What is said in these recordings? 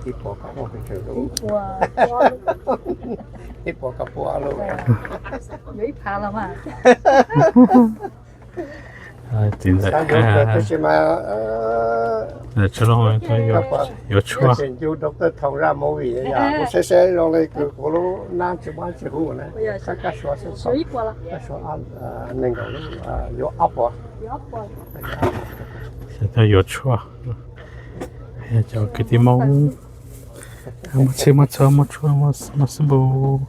Ib puas kaum pua lub. Ib puas kaum pua lub. Txiv ntxawm, tab sis mas yuav tshuaj, kuv saib saib zoo li kws kuv lub nab tsis muaj tsis huv na. Kab suav, kab suav nees nkaum lub, yuav ob puas. Xyov yuav tshuaj, cov kwv tij Hmoob muaj txhij muaj txhua, muaj tshuaj muaj xab npum.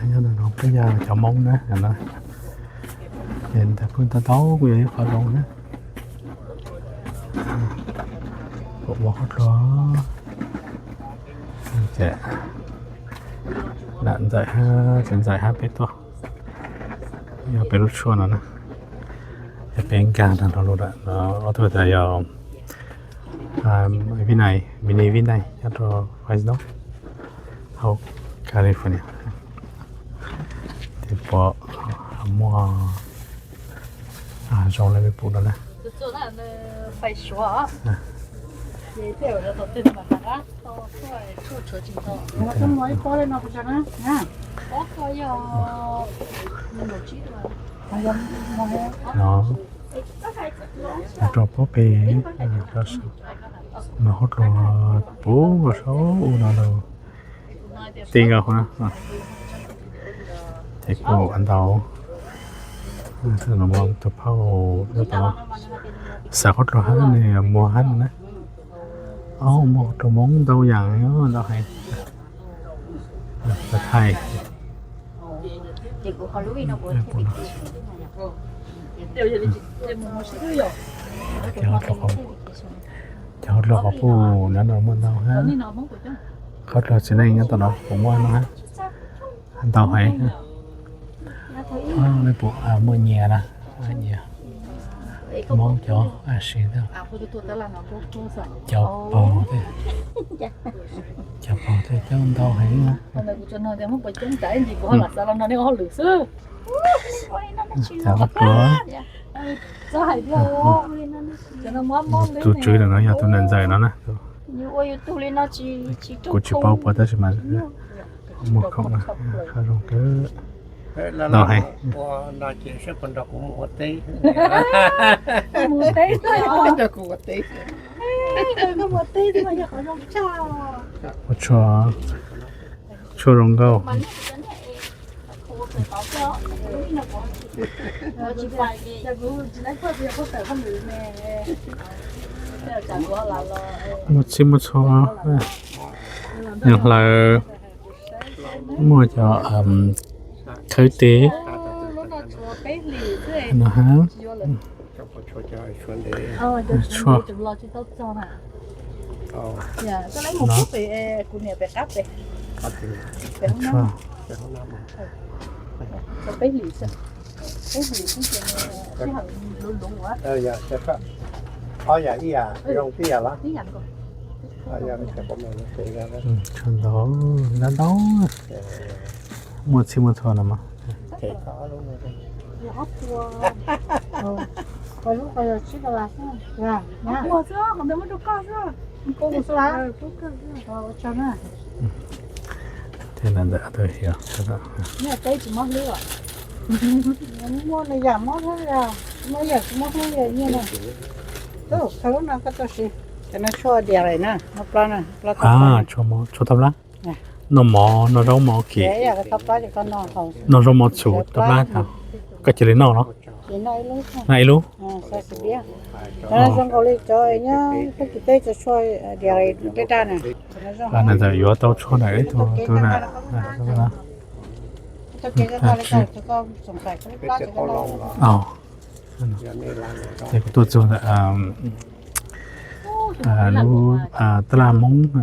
Nyob no peb yog cov Hmoob na, ces ntawd kuj ntau ntau, kuj yog ib qho zoo na. Kuv ua hauj lwm, ces nam ntxawm hab txiv ntxawm hab peb tuaj, yog peb lub tshuaj no na, yog peb nkag nrog rau lub, ob tug tas yog Vib Nais, Mini Vib Nais nyob rau Fresno, hauv California. Ces puas muaj zoo li mej pum no na. Rau pob pem, mas hauj lwm puv nkaus saum u no lawm, tij nkaus na. Ces kuj ua ntau, tus phauj xav hauj lwm hab nws muag hab no na. Muag rau Hmoob ntau yam, ntau heev. Thaij, cov hauj lwm qhov puj nyob no muaj ntau hab. Qhov dlua txiv neej nyob tom no kuj muaj no hab, ntau heev. Mej pum, muaj nyias na, nyias Hmoob cov a si, cov paug, cov paug tej coob ntau heev na. Cov qhov dlua, tus tswv ntawm no yog tus nam ntxawm no na. Kuv tsis paub puas tab sis mas muag khoom na, qhov zoo kawg, ntau heev. Ua teb, ua teb, ua teb, ua teb. Ua tshuaj, tshuaj zoo nkauj. Muaj txhij muaj txhua, nyob hlawv, muaj cov khawb teb no hab. Tshuaj no, tshuaj. Tshuaj ntau, ntau ntau, muaj txhij muaj txhua no mas. Tej no ntawm tau xyov. Muaj yam mob hlwb, muaj yam tsis mob hlwb li nyiaj na. Koj lub no koj tuaj siv, cov no tshuaj dias lawm na, mob plab na, tshuaj tab lab. Noj mov, noj zaub mov kiag. Noj zaub mov txhuv tab lab, koj cia li noj los. Noj ib lub. Zoo nkaus li cov nyob Fab Kis teb cov tshuaj dias dej daj na. Nam ntxawm yuav tau tshuaj ntawm ib tug tub na. Ces kuv tuaj txug ntawm lub tab laj Hmoob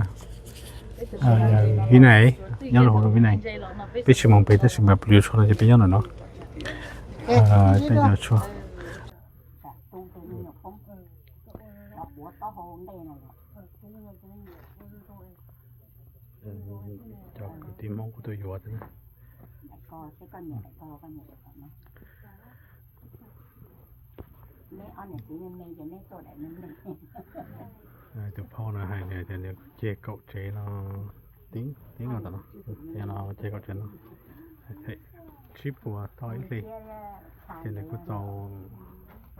Vib Nais, nyob rau hauv Vib Nais. Peb tsis moog pem tab sis mas peb yuav tshuaj no ces peb nyob ntawm no. Peb cov tshuaj. Cov kwv tij Hmoob kuj tuaj yuav thiab na. Tus phauj no hais tias nws ceg kaum tsev no, tib no tom no, no ceg kaum tsev no, tsib puas tau ib hlis, ces nws kuj tau,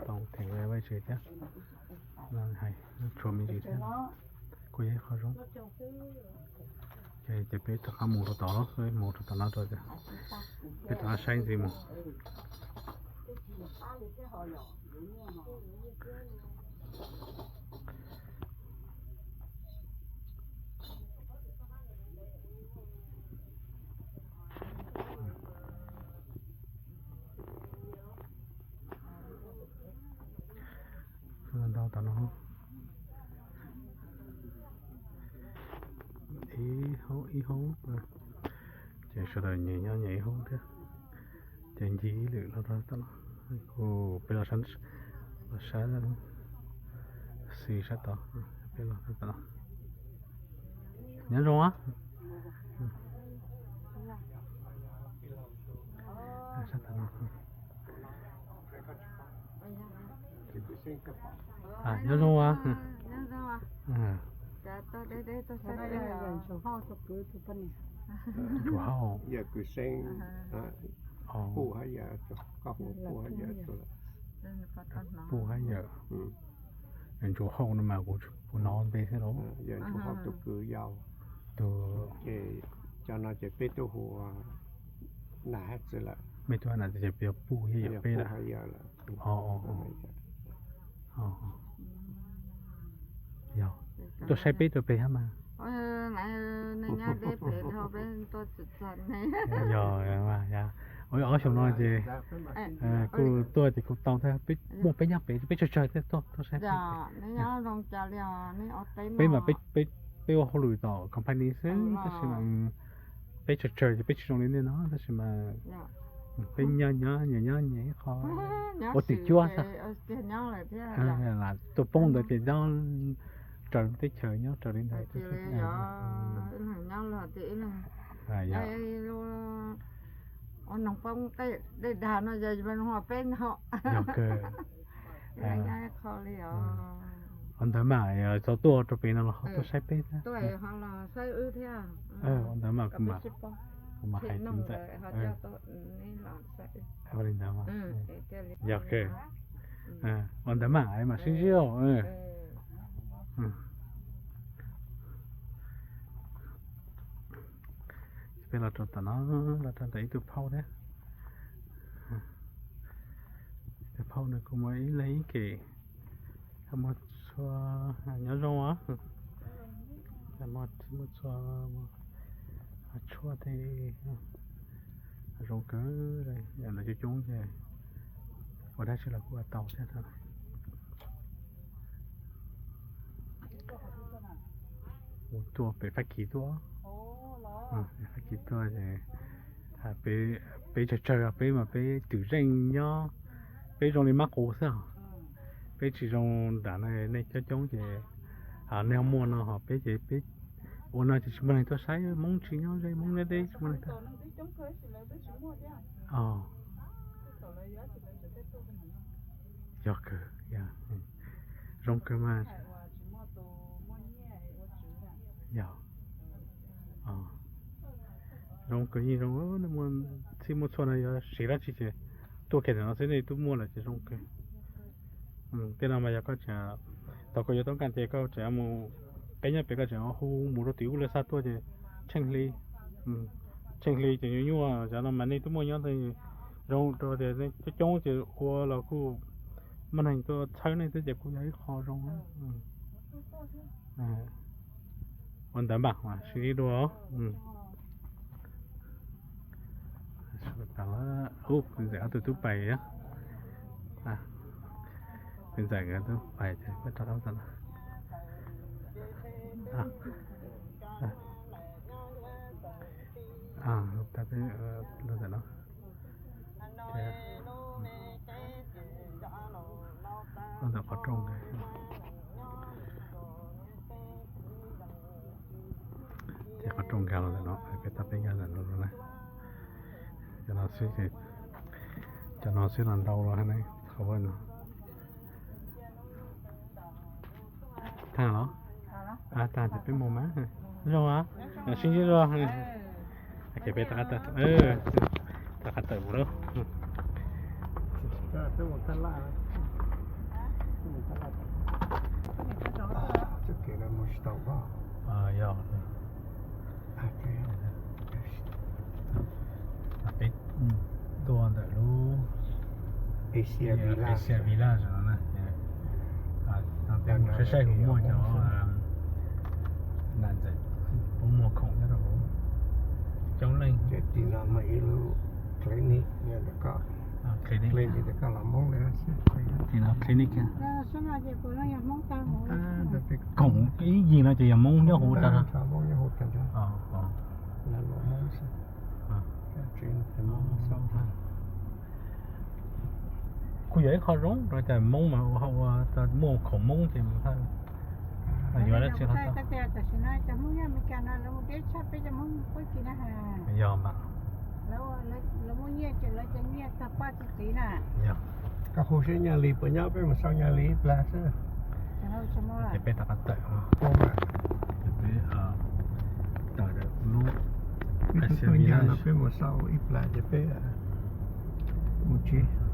tau theem Vajtswv thiab. Hais tshuav me ntsis thiab, kuj yog ib qho zoo. Ces peb rov qab mus rau tom no, mus rau tom no rau, peb rov qab saib ntxiv mus. Ntau tom no, ib hauv ib hauv, ces sawv daws nyias nyob nyias ib hauv thiab. Ces ncig ib lwm los rau tom no, kuj peb los saib, los saib xis sab tod, peb los tom no. Nyob zoo. Sab tom no. Nyob zoo. Ntsuag Hauj, Puj hab Yawm, Puj hab Yawm, Ntsuag Hauj no mas kuv kuv hnov npe thiab lauj. Tus, cov no ces peb tuaj hu Nam hab Txwv lawm. Mej tuaj Nam Txwv ces peb Puj hab Yawm peb lawm. Yog, tuaj saib peb rau pem hab mas. Yog, ob xyoo no ces kuj tuaj ces kuj tau thiab, muaj peb nyob pem, peb tsawg tsawg thiab tuaj, tuaj saib. Peb mas peb ua hauj lwm tom company xwb tab sis mas peb tsawg tsawg ces peb tsis zoo li nej no tab sis mas peb nyob nyias nyob nyias ib qho, ua twm cuab xwb. Lam tuaj poob ntawd ces nyob raws teb chaws, nyob raws li ntawd. Ua noog poob dej dag no yog peb no. Yog kawg. Ua ntawd mas txhob tuaj rau pem no los ho tuaj saib peb thiab. Ua ntawd mas kuv mam hais txiv ntxawm li ntawd. Yog kawg. Ua ntawd mas mam sib ntsib. Peb los rau tom no, los rau ntawm ib tug phauj thiab. Tus phauj nws kuj muaj ib leeg ib kem, muaj txhua, nyob zoo os. Muaj txhua tshuaj tej zoo kawg, yog lawv coob coob ces ua dab tsi los kuj ua tau thiab. Kuv tuaj pem Fab Kis tuaj, pem Fab Kis tuaj ces peb tsawg tsawg peb mas peb twm zeej nyob, peb zoo li mab qus xwb os. Peb tsis zoo nram no, nej coob coob ces nej ho muaj no ho peb ces peb ua no ces tsis muaj neeg tuaj saib, Hmoob tsis nyob ze, Hmoob nyob deb tsis muaj neeg tuaj. Yog kawg, zoo kawg mas. Yog, zoo kawg yeej zoo, txhij muaj txhua no yog siv dab tsi ces tuaj kiag ntawm no xwb, nej twb muaj lawm ces zoo kawg. Tej no mas yog koj tseem, thaum koj yuav tau nkaaj ces koj tseem mus, peb nyob pem koj tseem hu mus rau tim ub lawv xa tuaj ces tsheej hli, tsheej hli ces nyuaj nyuaj. Cov no mas nej twb muaj nyob ntawd, zoo rau tias coob coob ces ua los kuj muaj neeg tuaj txhawb nej thiab ces kuj yog ib qho zoo. Ua ntawd mas sib ntsib dua. Ub, kuv ntxawm ob tug tub pais, kuv ntxawm nkawd tub pais ces peb rov qab, peb los ntawm no. Ntawm qhov rooj, ces qhov rooj nkag los ntawm no, peb tab peb nkag ntawm no na. Cov no xwb ces, cov no xwb los ntau los hab ne, qhov no. Thaij los? Tag ces peb mus mas. Zoo, sib ntsib zoo. Ces peb rov qab tawm, rov qab tawm mus lawm. Yog, peb tuaj ntawm lub Asia Village no na. Peb mus saib saib puas muaj cov, puas muaj khoom nyob rau hauv. Coob leej. Ces tim no muaj ib lub clinic, clinic rau koj los Hmoob na. Tim no clinic. Khoom ib yig no ces yog Hmoob nyob hauv tag. Kuj yog ib qho zoo rau cov Hmoob mas ua, ua muaj khoom Hmoob ces mus yuav dab tsi los tau. Yog mas. Koj hu seb Nyaj Lis puas nyob, peb mus xauj Nyaj Lis ib plag xwb. Ces peb rov qab tawm, peb tawm lub Asia Village no peb mus xauj ib plag ces peb mus tsev.